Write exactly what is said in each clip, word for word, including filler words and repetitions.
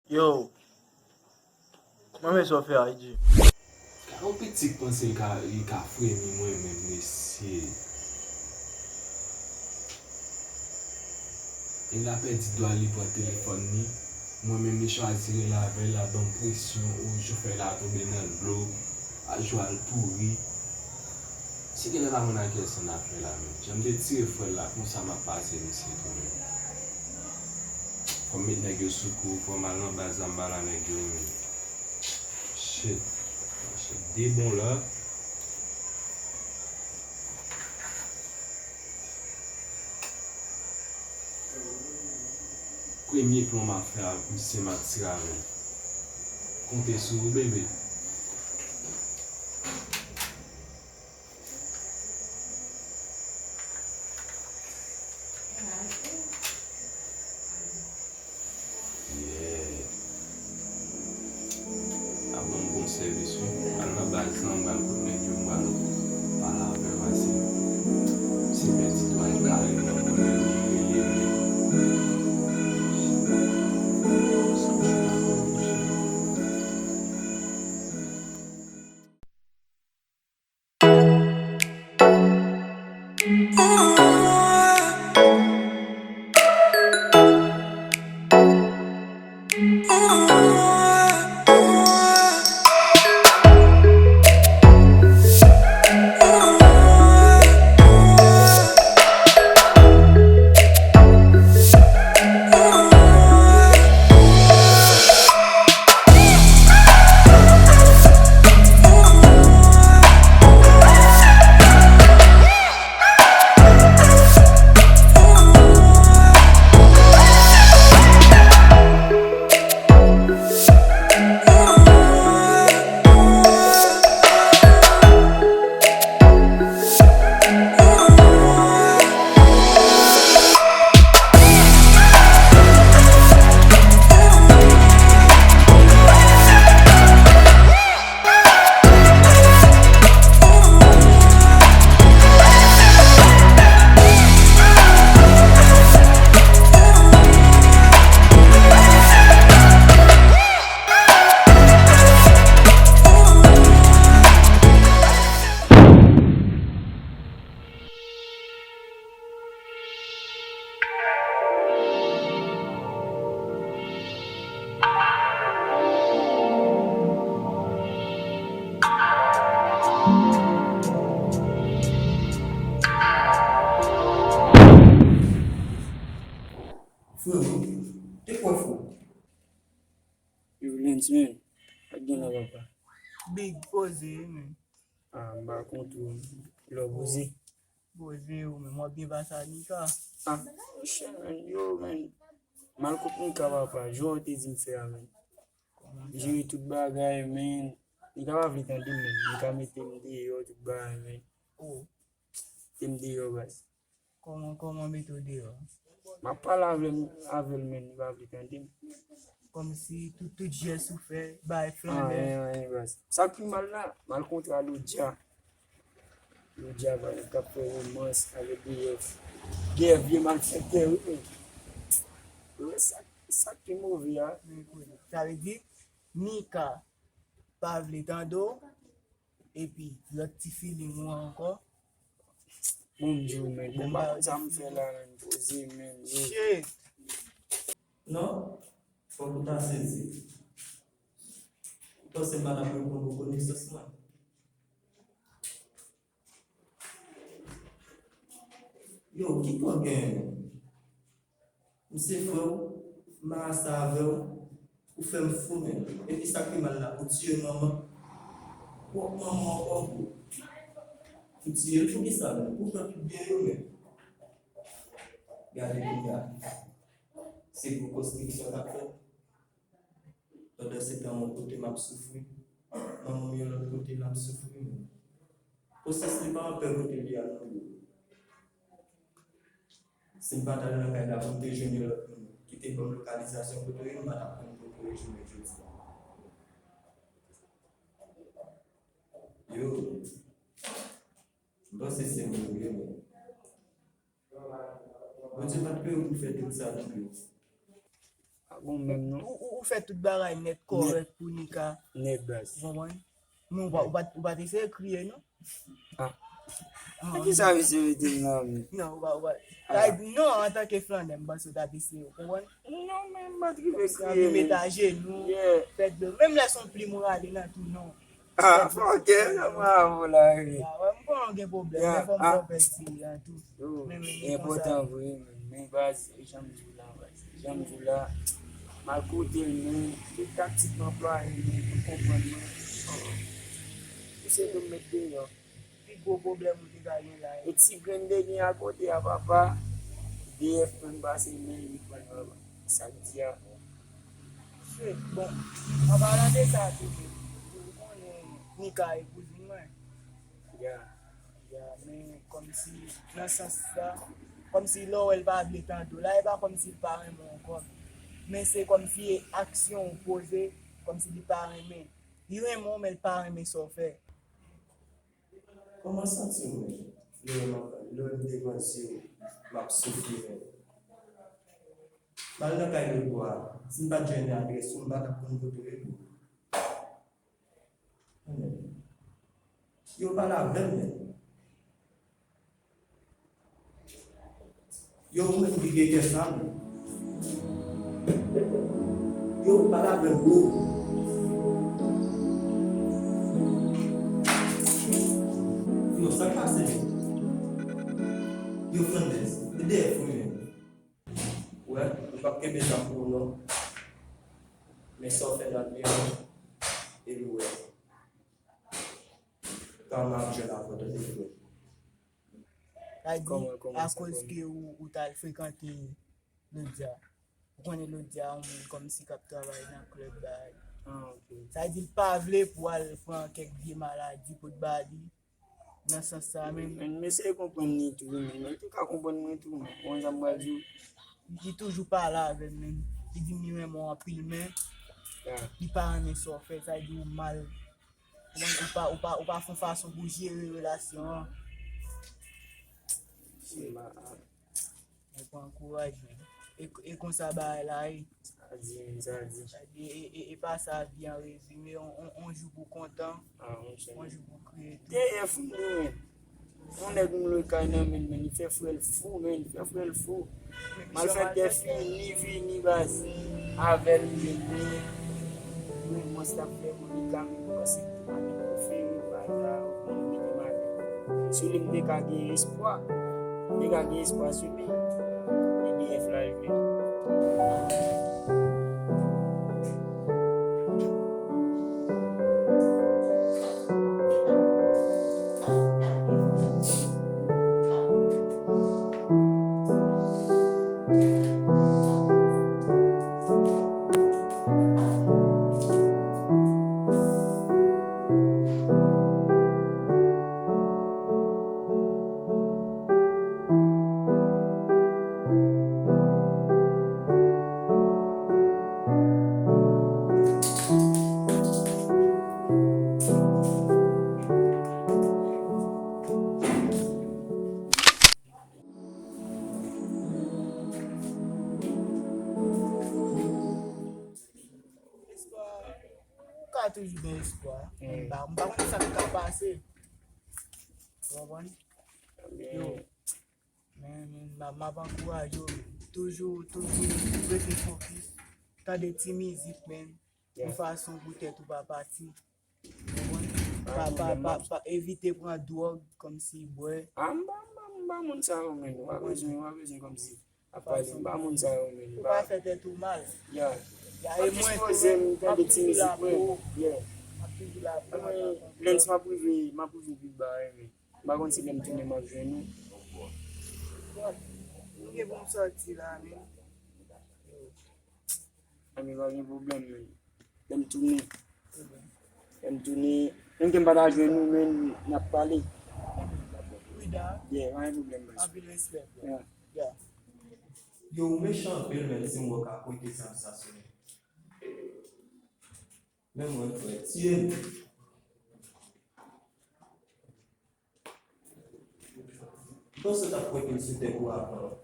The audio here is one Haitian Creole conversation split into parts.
Yo, mwen men sa w fè a, J J. Yon pitit panse l ka, li ka fremi mwen menm, mesye. Nèg la pèdi dwa l, li pran telefòn li. Mwen menm, li chwazi rele avè l, l ap ban m presyon, o, chofè la tonbe nan dlo, ajwa l pouri. Si genlè pa konn a kiyès ann afè la menm. Jan m te tire frè l la, konsa m ap pase misye tou menm. Fò m met nèg yo sou kou, fò m al nan baz la, m pale a nèg yo menm. Shit. Shit. De bon la. Premye plan m ap fè a, misye m ap tire avè l. Konte sou ou, bebe. Yeah. Ap ban m bon sèvis, wi. Al nan baz lan, m pral kote nèg yo, m pral pale avè yo ase. Se pèdi dwa l kareman, mwen menm li rele, rele. Frewo, te kwè fou. Yo, Lens, man. Sa k gen la, papa? Big poze, man. Ah, m pa kont ou. Lè w poze. Poze, ou menm, w ap byen pase a Nika? Ah, monchè, man, yo, man. M al kot Nika, papa, jan w te di m fè a, man. Kòman sa? Jere tout bagay, man. Nika pa vle tande m, man. Nika mete m deyò, tout bagay, man. Oh. Mete m deyò, baz. Kòman, kòman mete w deyò? M ap pale avè l, avè l, men li pa vle tande m. Kòmsi tout, tout jès ou fè, bay flanbè. Anyen, anyen, baz. Sa k pi mal la, m al kontre a Lodja. Lodja, baz, k ap fè womans avèk D F. D F vye malfektè, wi, men. Wi, sa, sa k pi move a. Sa vle di, Nika pa vle tande w. Epi, lòt ti feeling ou an ankò. Bon, m di w, men, bon, m pa konn sa m fè la, men, poze, men, yo. Shit! Non, fòk ou ta sezi. Ou panse m pa t ap reponn rekonesans mwen? Yo, kiko genyen? M se frè w, m marase avè w, ou fè m fou menm. Epi sa k pi mal la, ou tiye manman. Pwòp manman w ankò, bro. Ou tiye l poukisa menm? Ou pran tout byen yo menm. Gade kounye a. Se pou konstriksyon k ap fèt. Pandan se tan, yon kote m ap soufri, manman m yon lòt kote l ap soufri menm. Pwosès li pa anpè kote li a non, bro. Si m pa t al nan kay la pou m te jwenn yon lòt moun ki te ban m lokalizasyon kote w ye, m pa t ap konn kote w ye jounen jodi a. Yo, m panse se moun ou ye menm. Bondye pa t kreye w pou fè tout sa non, bro. A, Bon, menm non. Ou, ou, ou fè tout bagay nèt kòrèk pou Nika. Nèt baz. Ou konprann? Men ou pa, ou pa, ou pa t eseye kriye, non? Ah. Ah, men ki sa misye mete m nan men? Non, ou pa, ou pa. Sa vle di, non, antanke flannè, m panse w t ap eseye, ou konprann? Non, men m pa t rive Sa kriye. Met ajenou, Yeah. fè dlo. Menm lè se yon plim ou rale nan tou, non. Ah, fòkè, sa mwen avè w la, wi. Ya, wè, m konnen w gen pwoblèm, Ya, men fò m ah. Fè w pèdi an tou. Oh, Men, men, e men konsa. Enpòtan vre, men, men baz, jan m di w la, baz. Jan m di w la, m al kote l, men, li taktikman plwaye, men, pou konprann mwen. Misye tou met deyò. Pi gwo pwoblèm ou te ka gen la. E ti grenn de gen akote a papa, D F pran pase men li pran l papa. Sa k di a. Shit, bon, an palan de sa tou, ou konnen Nika e kouzin mwen. Ya. Ya, men kòmsi, nan sans sa, kòmsi lè w wè l pa vle tande w la, e pa kòmsi l pa renmen w ankò. Men se kòmsi e aksyon w poze, kòmsi li pa renmen. Li renmen w, men l pa renmen sa w fè. Kòman w santi w menm lè w, lè w devan zye w, m ap soufri menm? M al nan kay lòt bò a, si m pa t jwenn adrès ou, m pa t ap konn kote w ye tou. Yo pale avè m menm. Yo, ou menm ki gen kè sa menm. Yo, pale avè m bro. Yo, sa k pase menm? Yo, Fernandez, e D F ou ye menm. Wè, m p ap kenbe zam pou ou non. Men sa w fè nan byen e nou wè. Kama ap jwenn avè w tande frè. Sa di, akoz ke ou, ou t al frekante Lodia. Ou konnen Lodia yon moun kòmsi k ap travay nan klèb bagay. Ah, ok. Sa di l pa vle pou al pran kèk vye maladi pou t ba li. Nan sans sa menm. Men, men eseye konprann li tou, men. Men li te ka konprann mwen tou, men. Ou konn sa m pral di w? Li toujou pale avè m menm. Li di m li renmen w anpil, men Ya. Li pa renmen sa w fè, sa di w mal. Ou pa, ou pa, ou pa fè yon fason pou jere relasyon an. Se ma-, ah, Mwen pran kouraj, men. E, e konsa bagay la ye. Sa di, men, sa di. Sa di, e, e, e pa sa vi an rezime, on, on, on jou pou kontan, Ah, mon chè. On jou pou kriye tou. D F m tou, men. Yon nèg m lwe kay nan men l, men li fè frè l fou, men, li fè frè l fou. Malfektè fini, fini, baz. Avè l, li vini. Mwen, mwen, sa fè mwen, li ka, men, mwen, se pa li pou fè, mwen, pa la, mwen, mwen, mwen, mwen. Sou li, m te ka gen espwa. M te ka gen espwa sou li. E D F la, li vle. Espwa, ou ka toujou gen espwa. M pa, m pa konn sa k ka pase. Ou konprann? Yo. Men, men, m ap, m ap ankouraje w. Toujou, toujou rete fokis. Tande ti mizik, men. Yon fason pou tèt ou pa pati. Ou konprann? Pa, pa, pa, pa evite pran dwòg kòmsi bwè. Ah, m pa, m pa, m pa moun sa yo, men. Ou pa bezwen, ou pa bezwen kòmsi ap pale. M pa moun sa yo, men. Ou pa fè tèt ou mal. Ya. Ya, M e ap jis mwen poze m, tou, m ap tande ti toujou la mizik pou mwen. ou. Yeah. M ap toujou la pou Anmwey, ou. Lens, m ap rive, m ap rive pi ba, men. M pa konn si lè m tounen m ap jwenn ou. Bon, nou gen pou m sòti la, men. Anmwey, pa gen pwoblèm, men. Lè m tounen. Lè m tounen. Menm ke m pa ta jwenn ou, men n ap pale. Prida. Yeah, pa gen pwoblèm, baz. Anpil respè, bro. Yeah. Yeah. Yo, ou mechan anpil, men si m wè w ka pote zam sa sou mwen. Men mwen, frè, tiye m. M panse w t ap kwè ke l sou tèt ou avan.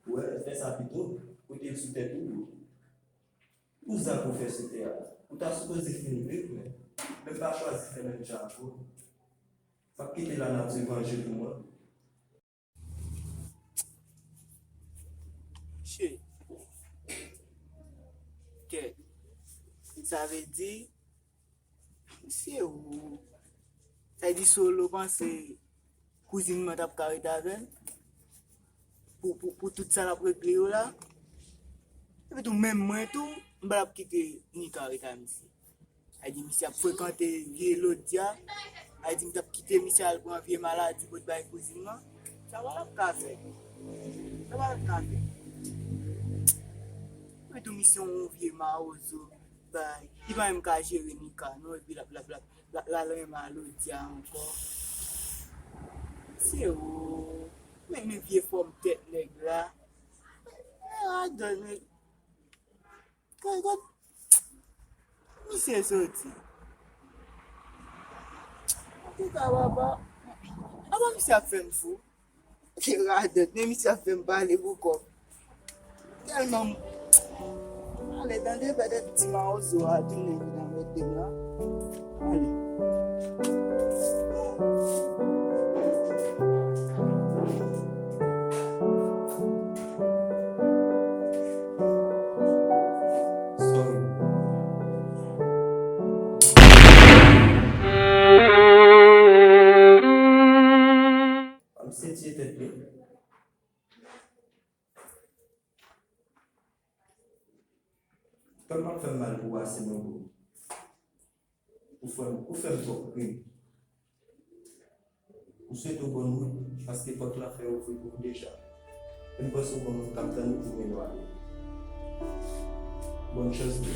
Wè, fè sa pito. Kote sou tèt ou. Pou zak ou fè sou tè a, ou ta sipoze fin viv, men, men pa chwazi fè menm jan ak ou. M ap kite lanati vanje pou mwen. Che. Kè. Sa vle di, se ou. Sa vle di Solo panse kouzin mwen t ap ka ret avè l pou, pou, pou tout sa l ap regle yo la. Epi tou, menm mwen tou, m pa t ap kite Nika ret ak misye. Sa vle di misye ap frekante vye lodya. Sa vle di m t ap kite misye al pran vye maladi pou t bay kouzin mwen. Sa pa t ap ka fèt. Sa pa t ap ka fèt. Epi tou, misye yon vye mawozo. Bay, li pa menm ka jere Nika, non, epi l ap, l ap, l ap, l ap, l ap al renmen a lodya ankò. Se ou, men, men vye fòm tèt nèg la. Men radòt, men, kote, kote misye soti? Antouka, papa, apa misye ap fè m fou? Radòt, men misye ap fè m pale pou kòb. Tèlman m ale tande, pètèt ti mawozo a tounen vin anmède m la. Ale. Sorry. M senti tèt li. Kè m ap fè m mal pou ou ase non, bro. Ou fè m, ou fè m twòp krim. M swete w bòn wout, paske pòt la fè ouvri pou ou deja. E m panse w gon moun k ap tann ou pou mennen w ale. Bòn chans tou.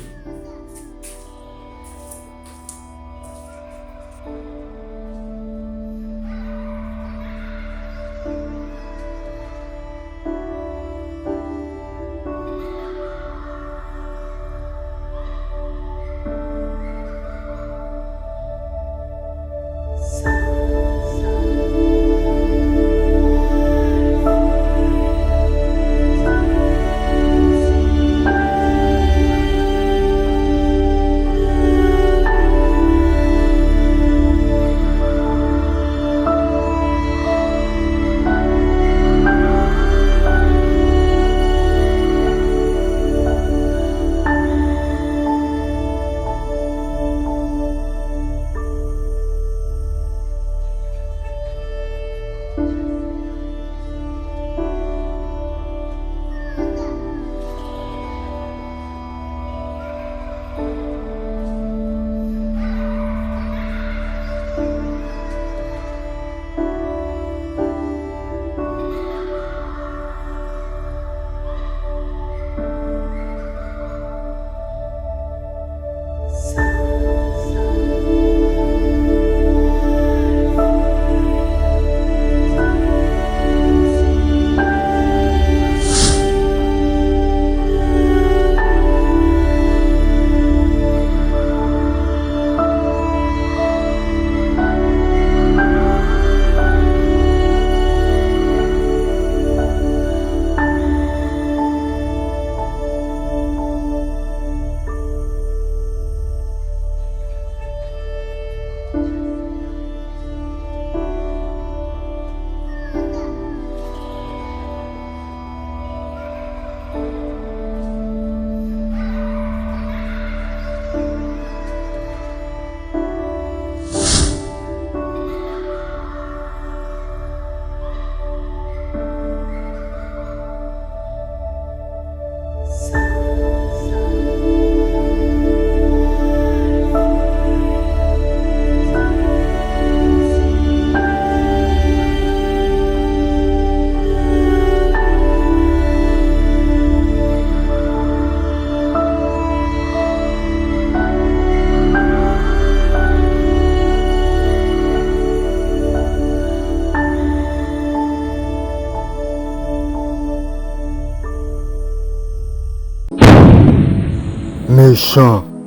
Mechan.